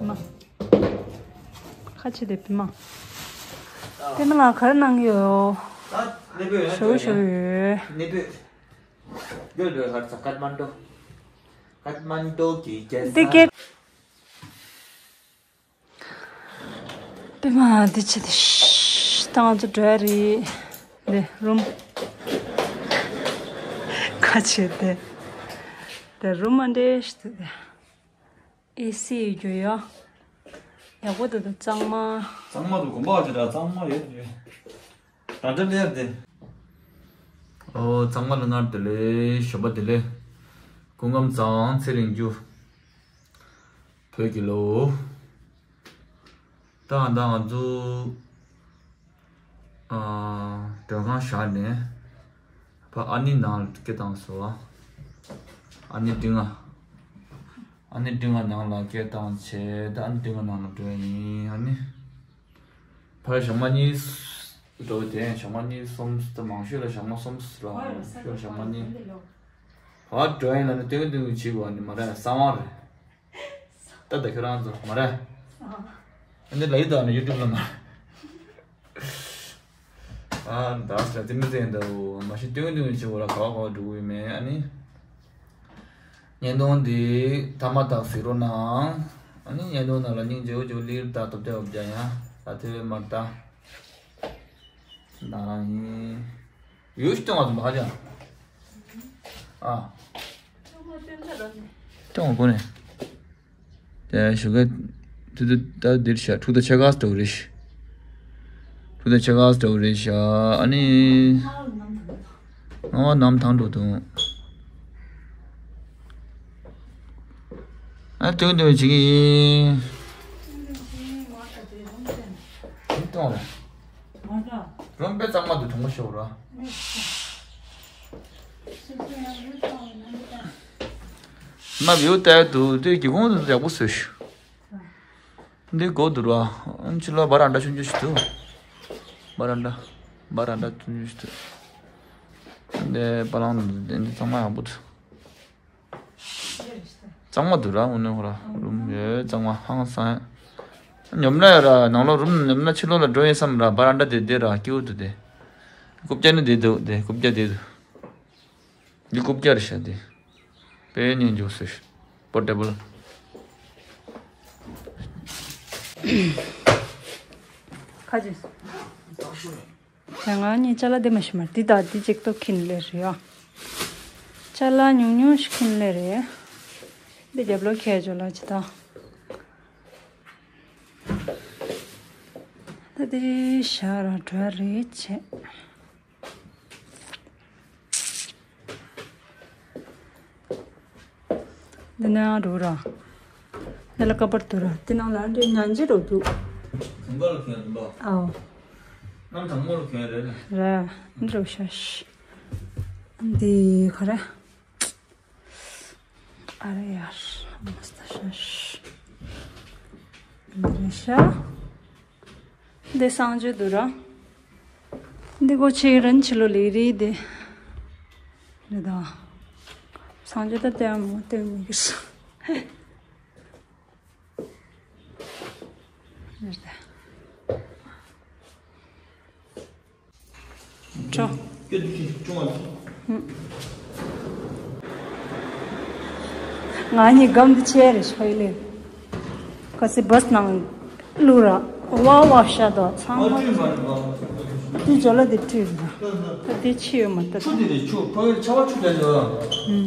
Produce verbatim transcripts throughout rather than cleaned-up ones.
མ། ཁ་ཆེ་དེ་བི་མ། བི་མ་ལགས་ག་རེ་གནང་གི་ཡོད། ཨ། གནས་སྤོས་ཡང་ཞོ་ཞོ་ཡོད། གནས་སྤོས། ཡོད་ཡོད། ཧར་ཚ་ཀཏ་མན་ཌོ། ཀཏ་མན་ཌོ་གི་རྒྱལ་ས། འདི་སྐད། པད་མ་འདི་ཆེ་དེ་ཤ་ཏང་ཚོ་འགྲོ་ཡ་རེད། འདི་རུམ། ཁ་ཆེ་དེ། དེ་རུམ་མ་འདྲེ་ཤ་དེ། ཨེ་སི་ཡོད་རྒྱུ་ཡ། ཡག་པོ་འདུག་འདུག་གཙང་མ། གཙང་མ་འདུག་དགོན་པ་ཅིག་ལ་གཙང་མ་ཡོད་རེད། ད་འདྲ་ལེར་དེ། ཨོ་གཙང་མ་ལ་སྔར་བདེ་ལེགས། ཞོགས་པ་བདེ་ལེགས། སྐུ་ཁམས་བཟང་། ཚེ་རིང་རྒྱུ། བོད་ཀྱི་ལོ། ད་ད་ང་ཚོ་ཨ་མགྲོན་ཁང་བཞག་ནས་ཕ་ཨ་ནི་ནང་ལ་སྐད་བཏང་སོང་ཨ། ཨ་ནི་འབྲི་ང་། ཨ་ནི་འབྲི་ང་ནང་ལ་སྐད་བཏང་བྱས། ད་ཨ་ནི་འབྲི་ང་ནང་ལ་འགྲོ་ཡ་ཡིན། ཨ་ནི་ཕར་ཞག་མ་གཉིས་འགྲོ་དེ། ཞག་མ་གཉིས་གསུམ། ད་མང་ཤོས་ལ་ཞག་མ་གསུམ་ར། མང་ཤོས་ལ་ཞག་མ་གཉིས། ཕར་འགྲོ་ཡིན་ལ་ནི་སྟོན་གི་སྟོན་གི་བྱེད་དགོས། ཨ་ནི་མ་རེད། གསང་བ་རེད། ད་ད་ཁྱོད་རང་ཚོ་མ་རེད། ཨ་འདི་ལ་ཡི་དྭགས་ནས་ཡུ་ཊུབ་ལ་མ། ཨ་ད་ས་དེ་མི་ཚེ་འདའ་འོ་མ་ཤི་སྟོན་སྟོན་བྱེད་འོ་ལ་ག་བ་ག་བ་འགྲོ་གི་ཡོད་མེད། ཨ་ནི་བརྙན་ཐུང་འདི་མཐའ་མ་དག་གཟིགས་རོགས་གནང་། ཨ་ནི་བརྙན་ཐུང་ནང་ལ་སྙིང་རྗེ་བོ་ཇོ་ལིར་ད་ཐོབ་རྒྱ་འོབ་རྒྱ་ཡང་ད་ཐེ་བའི་མར་ད། ན་རང་ཡིན། ཡུལ་ཤི་སྟོན་བ་དུ་མ་ཧ་ཅང་། ཨ། སྟོན་བ་དགོས་ནས། དེ་ཞུ་གི། དུ་དུ་ད་འདིར་ཤ་ཕྲུག་ད་ཆེ་ག་སྟོ་རེ་ཤ། ཕྲུག་ད་ཆེ་ག་སྟོ་རེ་ཤ། ཨ་ནི། ང་བ་ནམ་ཐང་འགྲོ་དུང་། ཨ་སྟོན་སྟོན་བྱེད་ཀྱི་ཡིན། སྟོན་རེད། རོམ་པའི་གཙང་མ་དུ་གྲོང་པ་ཤོག་ར། མ་བེའུ་ལྟར་དུ་དུས་ཀྱི་གོང་དུ་ཡག་པོ་བཟོས་ཤོག་འདི་གོ་འདུག་ར། ཨ་ཕྱི་ལ་བ་ར་འདྲ་ཆུང་ཆུང་ཞིག་འདུག་བ་ར་འདྲ། བ་ར་འདྲ་ཆུང་ཆུང་ཞིག་འདུག་འདི་པ་ལང་འདི་གཙང་མ་ཡག་པོ་འདུག་གཙང་མ་འདུག་ར། འོ་ནི་ཧོ་ར་རུམ་ཡོད། གཙང་མ་ཧང་སང་། ཉོབ་ན་ཡོད་ར། ནང་ལོགས་རུམ་ཉོབ་ན་ཕྱི་ལོགས་ལ་འགྲོ་ཡིན་བསམ་ར། བ་ར་འདྲ་དེ་དེ་ར་སྐྱིད་པོ་འདུག་དེ། རྐུབ་བཀྱག་ནི་དེ་འདུག་དེ་རྐུབ་བཀྱག་དེ་འདུག་འདི་རྐུབ་བཀྱག་རེད་ཤག་འདི། དཔེ་ཉན་འཇུག་སོ་ཤི། པོར་ཊེ་བལ། ཁ་ཅིག་ང་གཉིས་ཅ་ལག་དེ་མ་ཤི་མར་འདི་དང་འདི་གཅིག་ཏུ་ཁྱིན་ལེ་རེད་ཨ། ཅ་ལག་ཉུང་ཉུང་ཞིག་ཁྱིན་ལེ་རེད། འདི་རྒྱབ་ལོག་ཁྱེར་འཇོག་ལ་ཅི་དང་། ད་འདི་ཤ་ར་འགྲོ་རེད་བྱེད། འདི་ནས་འགྲོ་ར། འདི་ལ་ཀ་པར་འདུག་ར། འདི་ནང་ལ་འདི་ཉན་ཅི་འགྲོ་འདུག་ཟིན་པ་ལ་གྱོན་ཟིན་པ། ཨའོ། གནམ་དྭངས་མོ་ལ་གྱོན་རེད་ལ། ར། འགྲོ་ཤ་ཤ། འདི་ག་རེ། ཨ་རེ་ཡར། མ་སྟ་ཤ་ཤ། འདི་རེད་ཤག་འདི་གསང་སྤྱོད་འདུག་ར། འདི་གོ་ཆེ་རན་ཆི་ལོ་ལེ་རེད་དེ། རེད་ད། གསང་སྤྱོད་ད་ལྟད་མོ་ལྟད་མོ་གི་ས། རེད་ད། ཅོ། ང་གཉིས་སྒམ་འདི་ཆེ་རེ་ཤོད་ལེ། ཁ་སི་བྷས་ནང་ལུ་ར་ཝ་ཝ་ཤ་དོ་ཚང་མ། དེ་ཇོ་ལ་དེ་བྲིས་ར། ད་དེ་ཆེ་ཡོད་མ་ད། ཆུ་དེ་རེད་ཆུ་ཕ་གིར་ཆ་བ་ཆུ་ལས་ཡོད།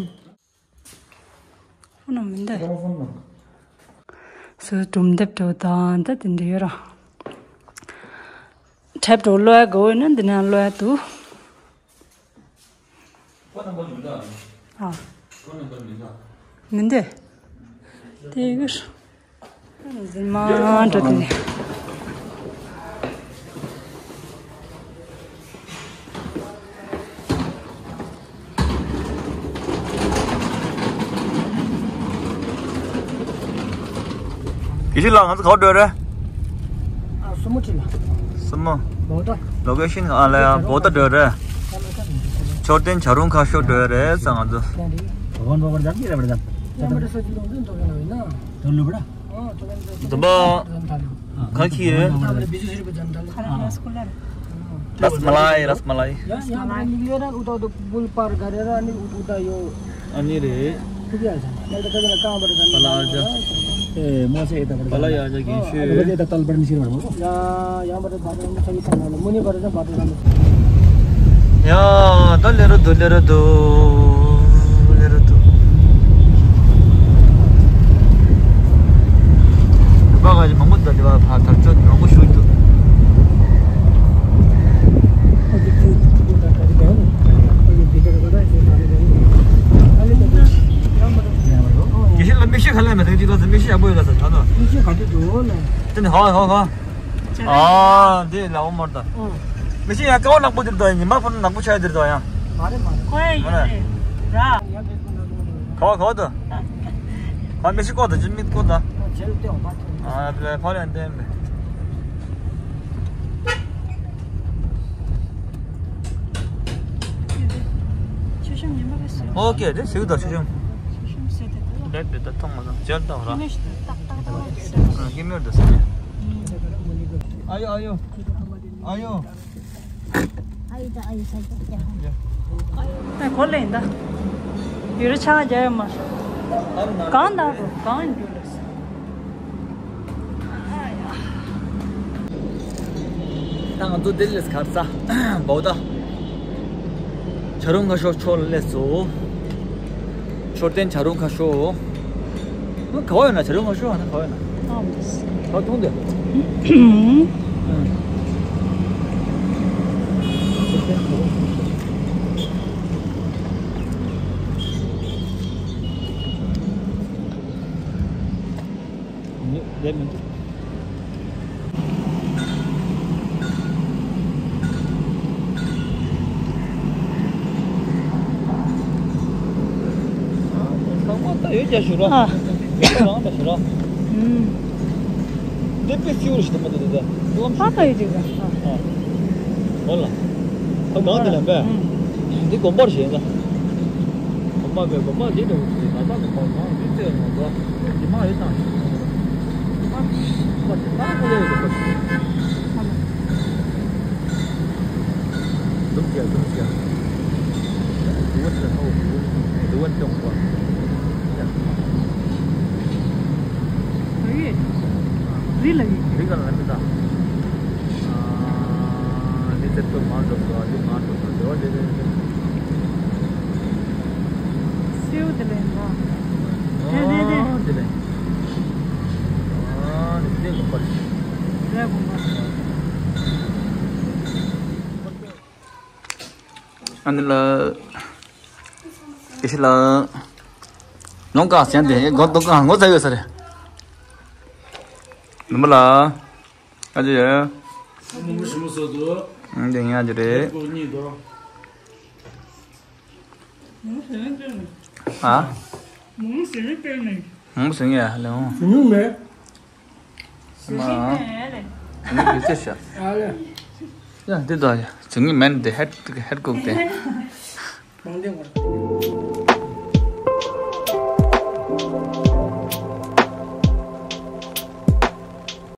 ཧུ་ནང་མི་འདུག་སུ་སྒྲུང་དེབ་འགྲོ་དང་ད་དེ་འདྲ་ཡོད་ར། དྲེབ་འགྲོ་ལོས་དགོས་ན་འདི་ན་ལོས་དུ། ཨ། མི་འདུག་དེ་གི། འཛིན་མ་འགྲོ་དེ་ནས། དགེ་བཤེས་ལགས་ང་ཚོ་ག་པར་འགྲོ་རེད། ཨ་སུ་མོ་ཁྲིད་ལ། སུ་མོ། བོ་ད། ལོ་ཀེ་ཤན་ཨ་ལ་ཡ་བོ་ད་འགྲོ་རེད། མཆོད་རྟེན་བྱ་རུང་ཁ་ཤོར་འགྲོ་ཡ་རེད་ས་ང་ཚོ། भगवान बाबा जाके रबड़ जाम। འདི་པ་ག་ཁྱི་ཡོད། रसमलाई रसमलाई। ཨ་ནི་རེད། पहला आजा। ए, मौसे यता पड़ पहला ही आजा गेंशे। अरे, यता तल पड़ निशिर मत बोलो। या, या मत बात हम सही था ना। मुनी पर ना बात हम। या, ད་ལེ་རུ་དུ་ལེ་རུ་དུ། ལེ་རུ་དུ། ད་ལེ་རུ་དུ། ད་ལེ་རུ་དུ། དགེ་བཤེས་ལ་མིག་ཤེལ་ག་ལ་མེད་ཟེར་གྱི་འདུག་མིག་ཤེལ་ཡག་པོ་ཡོད་ལ་ཟེར་ད་ནོ། མིག་ཤེལ་ག་དུས་འགྲོ་ལ། དེ་ནི་ཧ་ཧ་ཧ། ཨ་འདི་ལ་འོ་མར་ད། མིག་ཤེལ་ཡང་ཀ་བ་ནག་པོ་དེར་ད་ཡིན་ཉི་མ་ཕོ་ན་ནག་པོ་ཆགས་དེར་ད་ཡང་། མ་རེད་མ་རེད། ཁོ་ཡ་ཡིན་རེད་ར། ཡ་མེད་ཁོ་ན་ཁོ་ན། ག་བ་ག་བ་ད། ཨ་མིག་ཤེལ་ཀོ་ད་ཅི་མིད་ཀོ་ད། ཁྱེད་ལ་ཏེ་འོ་མ་ཐོན། ཨ་ཕ་ལ་ཡང་ཏེ་མེད། ཆུ་ཤོམ་ཉི་མ་ག་སོ། ཨོ་ཀེ་དེ་སིག་ད་ཆུ་ཤོམ། ཆུ་ཤོམ་སེ་དེ་དེ་ལ། རེད་དེ་ད་ཐོང་མ་ད་ཇལ་ད་ར། ཧི་མེ་ཤི་ཏག་ཏག་ཏག་ཏག་སེ། ཧི་མེ་ད་སེ། ཨ་ཡོ་ཨ་ཡོ། ཨ་ཡོ། ཨ་ཡོ་ད་ཨ་ཡོ་ས་ཀྱག་ཀྱག་ད་གོ་ལེན་ད། ཡུ་ར་ཆང་རྒྱ་ཡོད་མ། གང་ད་གོ་གང་འགྱུར་ལ། ད་ང་ཚོ་ལྡི་ལི་ལ་གར་ས་བོ་ད། བྱ་རུང་ཁ་ཤོར་ཕྱོགས་ལ་སླེབས་སོ། མཆོད་རྟེན་བྱ་རུང་ཁ་ཤོར། ཨ་ག་བ་ཡོད་ན་བྱ་རུང་ཁ་ཤོར་ཨ་ན་ག་བ་ཡོད་ན། ཨ་མཐོང་དེ། ལྡེ་མི་འདུག་ཚང་མ་ད་ཡོད་རྒྱ་ཞུ་ར། ཨ། ཡོད་རང་ད་ཞུ་ར། ཨུམ། འདི་དཔེ་སིའུ་རུ་ཞིག་ད་མ་ད་ད་ད། ཨ་ད་ཡོད་རྒྱ་ཨ། ཨ། ཧོ་ལ། ཨ་གང་དེ་ལ་བས། ཨུམ། འདི་དགོན་པར་བྱས་ན། དགོན་པ་བས་དགོན་པ་འདི་འདྲ་བོ་ཞིག་ད་ལྟ་དགོན་པ་གང་འདི་ཚོས་ང་ཚོ་འདི་མ་ཡོད་དང་ཞིག་ང་ཚོ་དགོན་པ་དེ་ད་ཁོ་ལས་ཡོད་དགོན་པ་ཞིག་འདུག་ཀྱང་འདུག་ཀྱང་འདི་བ་ཚོས་ཧ་གོ་འདི་བ་ཅོང་པ་རི་ལ་ཡིན། རི་ག་ལ་མི་ད། ཨ་འདི་ཚེ་སྟོད་མ་འགྲོ་འགྲོ་འདི་མ་འགྲོ་འགྲོ་འདི་བ་འདི་འདི་འདི། སེའུ་དེ་ལེན་ད། དེ་དེ་དེ། ཨ་དེ་ལེན། ཨ་དེ་དེ་དགོན་པ་རེད། དེ་དགོན་པ། ཨ་ནི་ལ། དགེ་བཤེས་ལགས། ལོང་ཀ་ཟེར་དེ་སྒོ་རྡོག་གང་ངོ་ཚ་ཡོད་ས་རེད། ནུ་མ་ལགས། ཨ་ཅེ་ཡ། མོ་ཞིམ་མོ་བཟོ་འདུག་ཨང་དེ་ཡང་ཅི་རེད། ཁོ་གཉིས་དོ། ཨ། མོ་ཟེར་བའི་དཔེ་མེད། མོ་ཟེར་ཡ་ལེ་འོང་། ཟེར་མྱོང་མེད། མ། མོ་གི་ཚེ་ཤ། ཨ་ལེ། ཡ་འདི་དོ་ཡ་ཟེར་ངི་མེན་དེ་ཧེད་ཧེད་ཀུག་དེ། མང་དེ་བར།